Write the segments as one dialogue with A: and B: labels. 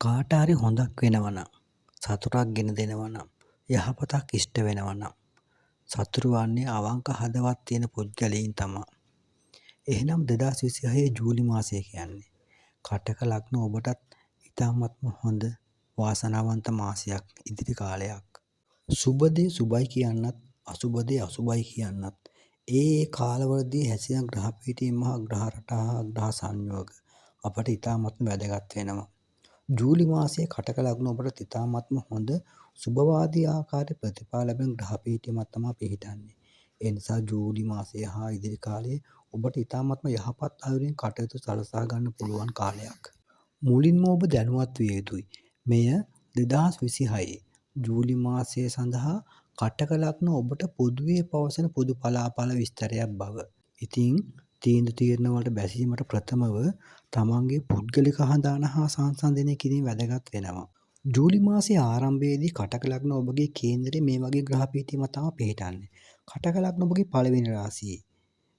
A: කාට හරි හොඳක් වෙනවා නම්, සතුටක් ගෙන දෙනවා නම්, යහපතක් ඉෂ්ට වෙනවා නම් සතුටු වන්නේ අවංක හදවත් තියෙන පුද්ගලයින් තමා. එහෙනම් 2026 ජූලි මාසය කියන්නේ කටක ලග්න ඔබටත් ඉතාමත්ම හොඳ වාසනාවන්ත මාසයක් ඉදිරි කාලයක්. සුබ දේ සුබයි කියන්නත් අසුබ දේ අසුබයි කියන්නත් ඒ ඒ කාලවලදී හැසිරෙන ග්‍රහ පීඨීම් හා ග්‍රහ රටා හා ග්‍රහ සංයෝග අපට ඉතාමත්ම වැදගත් වෙනවා. ජූලි මාසයේ කටක ලග්න ඔබට ඉතාමත්ම හොඳ සුබවාදී ආකාරයේ ප්‍රතිඵල ලැබෙන ග්‍රහ පීඨීමක් තමා පිහිටන්නේ. ඒ නිසා ජූලි මාසය හා ඉදිරි කාලයේ ඔබට ඉතාමත්ම යහපත් අයුරින් කටයුතු සලසා ගන්න පුළුවන් කාලයක්. මුලින්ම ඔබ දැනුවත් විය යුතුයි. මෙය 2026 ජූලි මාසය සඳහා කටක ලග්න ඔබට පොදුවේ පවසන පොදු පලාඵල විස්තරයක් බව. ඉතින් තීන්දුව තීරණ වලට බැසීමට ප්‍රථමව තමන්ගේ පුද්ගලික හඳාන හා සංසන්දනය කිරීම වැදගත් වෙනවා. ජූලි මාසයේ ආරම්භයේදී කටක ලග්න ඔබගේ කේන්දරයේ මේ වගේ ග්‍රහ පීඨීමක් තමයි පිහිටන්නේ. කටක ලග්න ඔබගේ පළවෙනි රාශියේ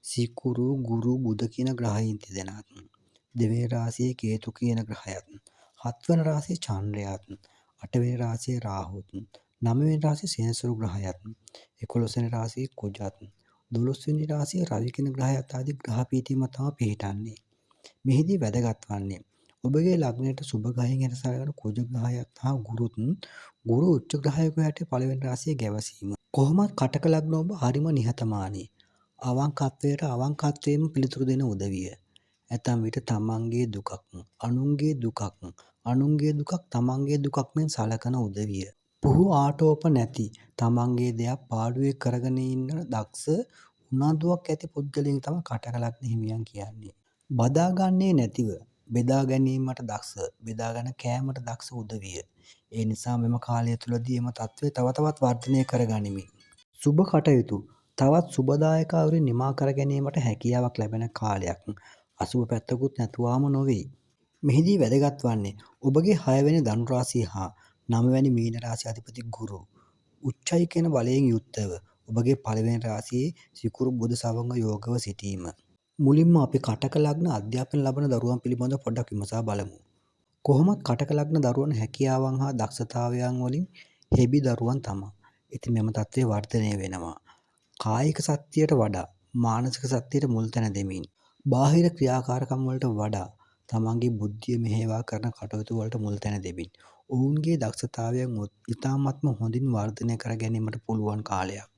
A: සිකුරු, ගුරු, බුධ කියන ග්‍රහයින් තිදෙනාත්, දෙවෙනි රාශියේ කේතු කියන ග්‍රහයත්, හත්වන රාශියේ චන්ද්‍රයත්, අටවෙනි රාශියේ රාහුත්, නවවෙනි රාශියේ සෙනසුරු ග්‍රහයත්, 11 වෙනි රාශියේ කුජත්, 12 වෙනි රාශියේ රවි කියන ග්‍රහයත් ආදී ග්‍රහ පීඨීම තමයි පිහිටන්නේ. මෙහිදී වැදගත් වන්නේ ඔබගේ ලග්නයට සුබ ග්‍රහයෙන් හැට සලකන කුජ ග්‍රහයත් හා ගුරුත් ගුරු උච්ච ග්‍රහයෙකු හැටියට පළවෙනි රාශියේ ගැවසීම. කොහොමත් කටක ලග්න ඔබ හරිම නිහතමානී. අවංකත්වයට අවංකත්වයෙන්ම පිළිතුරු දෙන උදවිය. ඇතම් විට තමන්ගේ දුකක් අනුන්ගේ දුකක් අනුන්ගේ දුකක් තමන්ගේ දුකක් මෙන් සලකන උදවිය. පුහු ආටෝප නැති තමන්ගේ දෙයක් පාඩුවේ කරගෙන ඉන්න දක්ෂ උනන්දුවක් ඇති පුද්ගලයන් තමයි කටක ලග්න හිමියන් කියන්නේ. බදාගන්නේ නැතිව බෙදා ගැනීමට දක්ෂ, බෙදාගෙන කෑමට දක්ෂ උදවිය. ඒ නිසා මෙම කාලය තුළදී එම තත්ත්වය තව තවත් වර්ධනය කරගනිමින් සුබ කටයුතු තවත් සුබදායක අයුරින් නිමා කර ගැනීමට හැකියාවක් ලැබෙන කාලයක්. අසුබ පැත්තකුත් නැතුවාම නොවේ. මෙහිදී වැදගත් වන්නේ ඔබගේ 6 වෙනි ධනු රාශිය හා 9 වැනි මීන රාශි අධිපති ගුරු උච්චයි කියන බලයෙන් යුක්තව ඔබගේ පළවෙනි රාශියේ සිකුරු බුධ සවංග යෝගව සිටීම. මුලින්ම අපි කටක ලග්න අධ්‍යාපන ලබන දරුවන් පිළිබඳව පොඩ්ඩක් විමසා බලමු. කොහොමත් කටක ලග්න දරුවන් හැකියාවන් හා දක්ෂතාවයන් වලින් හෙබි දරුවන් තමා. ඉතින් මෙම තත්ත්වය වර්ධනය වෙනවා. කායික ශක්තියට වඩා මානසික ශක්තියට මුල් තැන දෙමින් බාහිර ක්‍රියාකාරකම් වලට වඩා තමන්ගේ බුද්ධිය මෙහෙයවා කරන කටයුතු වලට මුල් තැන දෙමින් ඔවුන්ගේ දක්ෂතාවයන් ඉතාමත්ම හොඳින් වර්ධනය කර ගැනීමට පුළුවන් කාලයක්.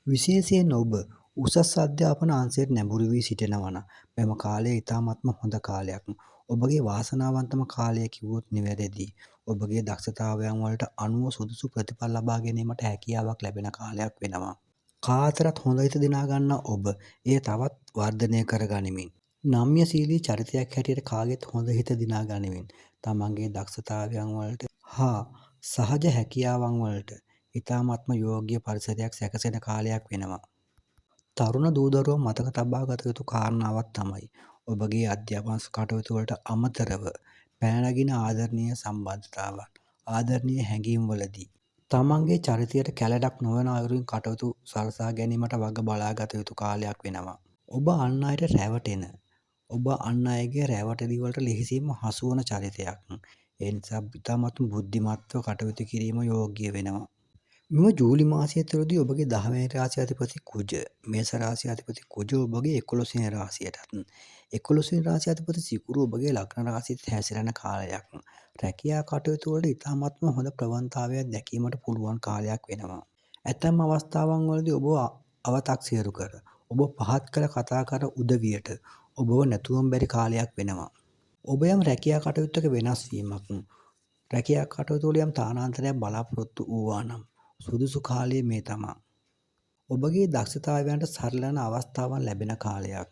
A: විශේෂයෙන් ඔබ උසස් අධ්‍යාපන අංශයට නැඹුරු වී සිටිනවා නම් මෙම කාලය ඉතාමත්ම හොඳ කාලයක්. ඔබගේ වාසනාවන්තම කාලය කිව්වොත් නිවැරදි. ඔබගේ දක්ෂතාවයන් වලට අනුව සුදුසු ප්‍රතිඵල ලබා ගැනීමට හැකියාවක් ලැබෙන කාලයක් වෙනවා. කා අතරත් හොඳ හිත දිනා ගන්න ඔබ එය තවත් වර්ධනය කරගනිමින් නම්‍යශීලී චරිතයක් හැටියට කාගෙත් හොඳ හිත දිනා ගනිමින් තමන්ගේ දක්ෂතාවයන් වලට හා සහජ හැකියාවන් වලට ඉතාමත්ම යෝග්‍ය පරිසරයක් සැකසෙන කාලයක් වෙනවා. තරුණ දූ දරුවන් මතක තබා ගත යුතු කාරණාවක් තමයි ඔබගේ අධ්‍යාපන කටයුතු වලට අමතරව පැන නගින ආදරණීය සම්බන්ධතාවන්, ආදරණීය හැඟීම් වලදී තමන්ගේ චරිතයට කැලඩක් නොවන අයුරින් කටයුතු සලසා ගැනීමට වග බලාගත යුතු කාලයක් වෙනවා. ඔබ අන් අයට රැවටෙන, ඔබ අන් අයගේ රැවටිලි වලට ලෙහෙසියෙන්ම හසු වන චරිතයක්. ඒ නිසා ඉතාමත්ම බුද්ධිමත්ව කටයුතු කිරීම යෝග්‍ය වෙනවා. මෙම ජූලි මාසය තුළදී ඔබගේ 10 වෙනි රාශිය අධිපති කුජ, මේෂ රාශිය අධිපති කුජ ඔබගේ 11 වෙනි රාශියටත්, 11 වෙනි රාශිය අධිපති සිකුරු ඔබගේ ලග්න රාශියට හැසිරෙන කාලයක්. රැකියා කටයුතු වලට ඉතාමත්ම හොඳ ප්‍රවණතාවයක් දැකීමට පුළුවන් කාලයක් වෙනවා. ඇතැම් අවස්ථාවන් වලදී ඔබ අවතක්සේරු කර, ඔබ පහත් කළ කතා කර උදවියට ඔබව නැතුවම බැරි කාලයක් වෙනවා. ඔබ යම් රැකියා කටයුත්තක වෙනස් වීමක්, රැකියා කටයුතු වල යම් තානාන්තරයක් බලාපොරොත්තු වූවා නම් සුදුසු කාලය මේ තමා. ඔබගේ දක්ෂතාවයන්ට සරිලන අවස්ථාවන් ලැබෙන කාලයක්.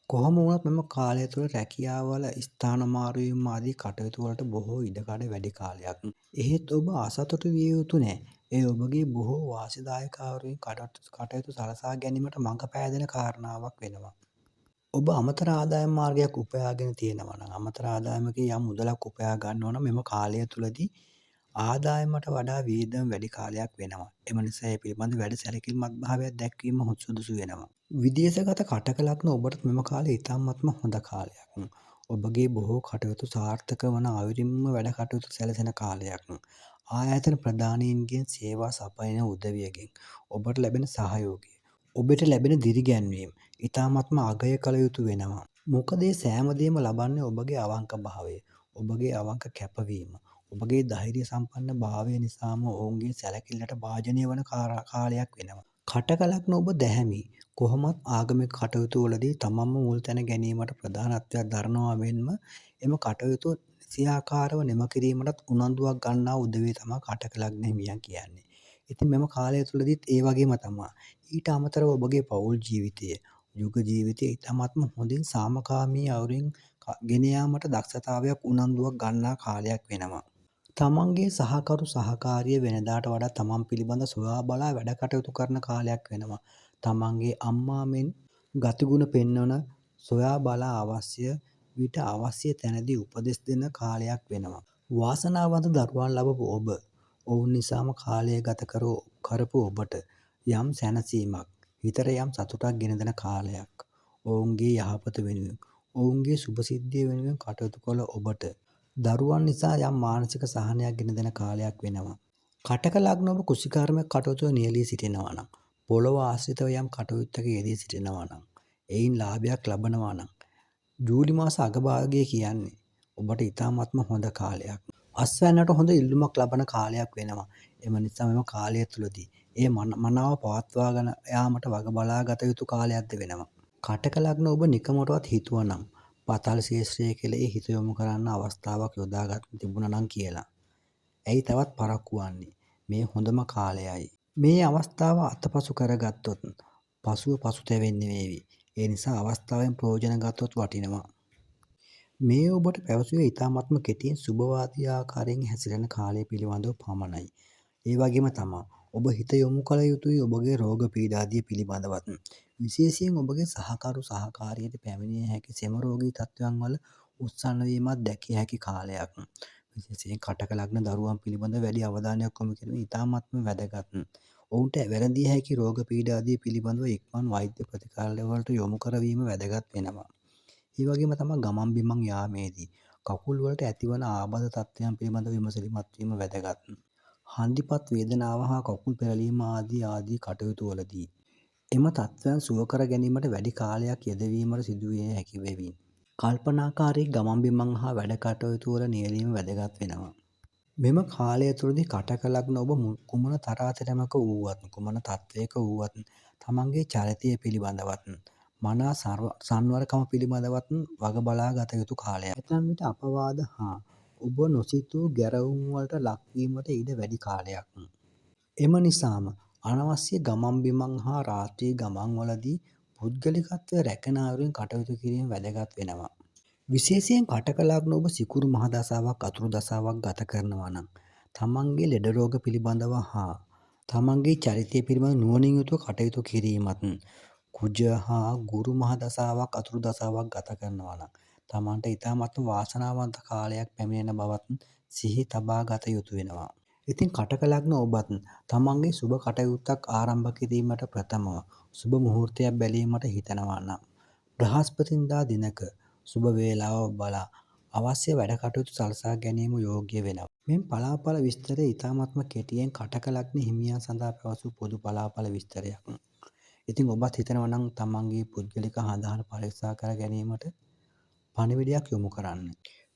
A: කොහොම වුණත් මෙම කාලය තුළ රැකියාවල ස්ථාන මාරු වීම ආදී කටයුතු වලට බොහෝ ඉඩකඩ වැඩි කාලයක්. එහෙත් ඔබ අසතුටු විය යුතු නෑ. එය ඔබගේ බොහෝ වාසිදායක අයුරින් කටයුතු සලසා ගැනීමට මඟ පෑදෙන කාරණාවක් වෙනවා. ඔබ අමතර ආදායම් මාර්ගයක් උපයාගෙන තියෙනවා නම්, අමතර ආදායමකින් යම් මුදලක් උපයා ගන්නවා නම් මෙම කාලය තුළදී ආදායමට වඩා වියදම වැඩි කාලයක් වෙනවා. එම නිසා ඒ පිළිබඳ වැඩි සැලකිලිමත් භාවයක් දැක්වීම සුදුසු වෙනවා. විදේශගත කටක ලග්න ඔබට මෙම කාලය ඉතාමත්ම හොඳ කාලයක්. ඔබගේ බොහෝ කටයුතු සාර්ථක වන අයුරින්ම වැඩ කටයුතු සැලසෙන කාලයක්. ආයතන ප්‍රධානීන්ගෙන් සේවා සපයන උදවියගෙන් ඔබට ලැබෙන සහයෝගය, ඔබට ලැබෙන දිරිගැන්වීම් ඉතාමත්ම අගය කළ යුතු වෙනවා. මොකද ඒ සෑම දෙයක්ම ලබන්නේ ඔබගේ අවංක භාවය, ඔබගේ අවංක කැපවීම, ඔබගේ ධෛර්ය සම්පන්න භාවය නිසාම ඔවුන්ගේ සැලකිල්ලට භාජනය වන කාලයක් වෙනවා. කටක ලග්න ඔබ දැහැමි කොහොමත් ආගමික කටයුතු වලදී තමන්ම මුල් තැන ගැනීමට ප්‍රධානත්වයක් දරනවා මෙන්ම එම කටයුතු නිසියාකාරව නිම කිරීමටත් උනන්දුවක් ගන්නා උදවිය තමා කටක ලග්න හිමියන් කියන්නේ. ඉතින් මෙම කාලය තුළදීත් ඒ වගේම තමා. ඊට අමතරව ඔබගේ පෞල් ජීවිතය, යුග ජීවිතය ඉතාමත්ම හොඳින් සාමකාමී අයුරින් ගෙන යාමට දක්ෂතාවයක් උනන්දුවක් ගන්නා කාලයක් වෙනවා. තමන්ගේ සහකරු සහකාරිය වෙනදාට වඩා තමන් පිළිබඳ සොයා බලා වැඩ කටයුතු කරන කාලයක් වෙනවා. තමන්ගේ අම්මා මෙන් ගතිගුණ පෙන්වන සොයා බලා අවශ්‍ය විට අවශ්‍ය තැනදී උපදෙස් දෙන කාලයක් වෙනවා. වාසනාවන්ත දරුවන් ලැබපු ඔබ, ඔවුන් නිසාම කාලය ගත කරපු ඔබට යම් සැනසීමක්, හිතට යම් සතුටක් ගෙන දෙන කාලයක්. ඔවුන්ගේ යහපත වෙනුවෙන්, ඔවුන්ගේ සුභසිද්ධිය වෙනුවෙන් කටයුතු කළ ඔබට දරුවන් නිසා යම් මානසික සහනයක් ගෙන දෙන කාලයක් වෙනවා. කටක ලග්න ඔබ කුසිකර්මයක් කටයුතු නියැලී සිටිනවා නම්, පොළොව ආශ්‍රිතව යම් කටයුත්තක යෙදී සිටිනවා නම්, එයින් ලාභයක් ලබනවා නම්, ජූලි මාස අගභාගය කියන්නේ ඔබට ඉතාමත්ම හොඳ කාලයක්. අස්වැන්නට හොඳ ඉල්ලුමක් ලබන කාලයක් වෙනවා. එම නිසා මෙම කාලය තුළදී එය මනාව පවත්වාගෙන යාමට වග බලාගත යුතු කාලයක්ද වෙනවා. කටක ලග්න ඔබ නිකමටවත් හිතුවනම් පතල් ශේෂ්ත්‍රය කෙරෙහි හිත යොමු කරන්න අවස්ථාවක් යොදා ගන්න තිබුණා නම් කියලා. ඇයි තවත් පරක්කු වන්නේ? මේ හොඳම කාලයයි. මේ අවස්ථාව අතපසු කරගත්තොත් පසුව පසුතැවෙන්න වේවි. ඒ නිසා අවස්ථාවෙන් ප්‍රයෝජන ගත්තොත් වටිනවා. මේ ඔබට පැවසුවේ ඉතාමත්ම කෙටියෙන් සුභවාදී ආකාරයෙන් හැසිරෙන කාලය පිළිබඳව පමණයි. ඒ වගේම තමා ඔබ හිත යොමු කළ යුතුයි ඔබගේ රෝග පීඩාදිය පිළිබඳවත්. විශේෂයෙන් ඔබගේ සහකරු සහකාරියට පැමිණිය හැකි සෙම රෝගී තත්ත්වයන් වල උත්සන්න වීමක් දැකිය හැකි කාලයක්. විශේෂයෙන් කටක ලග්න දරුවන් පිළිබඳ වැඩි අවධානයක් යොමු කිරීම ඉතාමත්ම වැදගත්. ඔවුන්ට වැළඳිය හැකි රෝග පීඩාදිය පිළිබඳව ඉක්මන් වෛද්‍ය ප්‍රතිකාර වලට යොමු කරවීම වැදගත් වෙනවා. ඒ වගේම තමයි ගමන් බිමන් යාමේදී කකුල් වලට ඇතිවන ආබාධ තත්ත්වයන් පිළිබඳව විමසිලිමත් වීම වැදගත්. හන්දිපත් වේදනාව හා කකුල් පෙරලීම ආදී ආදී කටයුතු වලදී එම තත්ත්වයන් සුව කර ගැනීමට වැඩි කාලයක් යෙදවීමට සිදුවිය හැකි බැවින් කල්පනාකාරී ගමන් බිමන් හා වැඩ කටයුතු වල නියැලීම වැදගත් වෙනවා. මෙම කාලය තුළදී කටක ලග්න ඔබ කුමන තරාතිරමක වූවත්, කුමන තත්ත්වයක වූවත් තමන්ගේ චරිතය පිළිබඳවත් මනා සංවරකම පිළිබඳවත් වග බලා ගත යුතු කාලයක්. ඇතැම් විට අපවාද හා ඔබ නොසිතූ ගැරවුම් වලට ලක්වීමට ඉඩ වැඩි කාලයක්. එම නිසාම අනවශ්‍ය ගමන් බිමන් හා රාත්‍රී ගමන් වලදී පුද්ගලිකත්වය රැකෙන අයුරින් කටයුතු කිරීම වැදගත් වෙනවා. විශේෂයෙන් කටක ලග්න ඔබ සිකුරු මහ දසාවක් අතුරු දසාවක් ගත කරනවා නම් තමන්ගේ ලෙඩ රෝග පිළිබඳව හා තමන්ගේ චරිතය පිළිබඳ නුවණින් යුතුව කටයුතු කිරීමත්, කුජ හා ගුරු මහ දසාවක් අතුරු දසාවක් ගත කරනවා නම් තමන්ට ඉතාමත්ම වාසනාවන්ත කාලයක් පැමිණෙන බවත් සිහි තබා ගත යුතු වෙනවා. ඉතින් කටක ලග්න ඔබත් තමන්ගේ සුබ කටයුත්තක් ආරම්භ කිරීමට ප්‍රථමව සුබ මුහූර්තයක් බැලීමට හිතනවා නම් බ්‍රහස්පතින්දා දිනක සුබ වේලාව බලා අවශ්‍ය වැඩ කටයුතු සලසා ගැනීම යෝග්‍ය වෙනවා. මෙන් පලාඵල විස්තරය ඉතාමත්ම කෙටියෙන් කටක ලග්න හිමියන් සඳහා පැවසූ පොදු පලාඵල විස්තරයක්. ඉතින් ඔබත් හිතනවා නම් තමන්ගේ පුද්ගලික හඳහන පරීක්ෂා කර ගැනීමට පණිවිඩයක් යොමු කරන්න.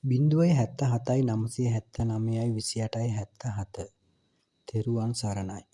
A: 077 979 28 77. තෙරුවන් සරණයි.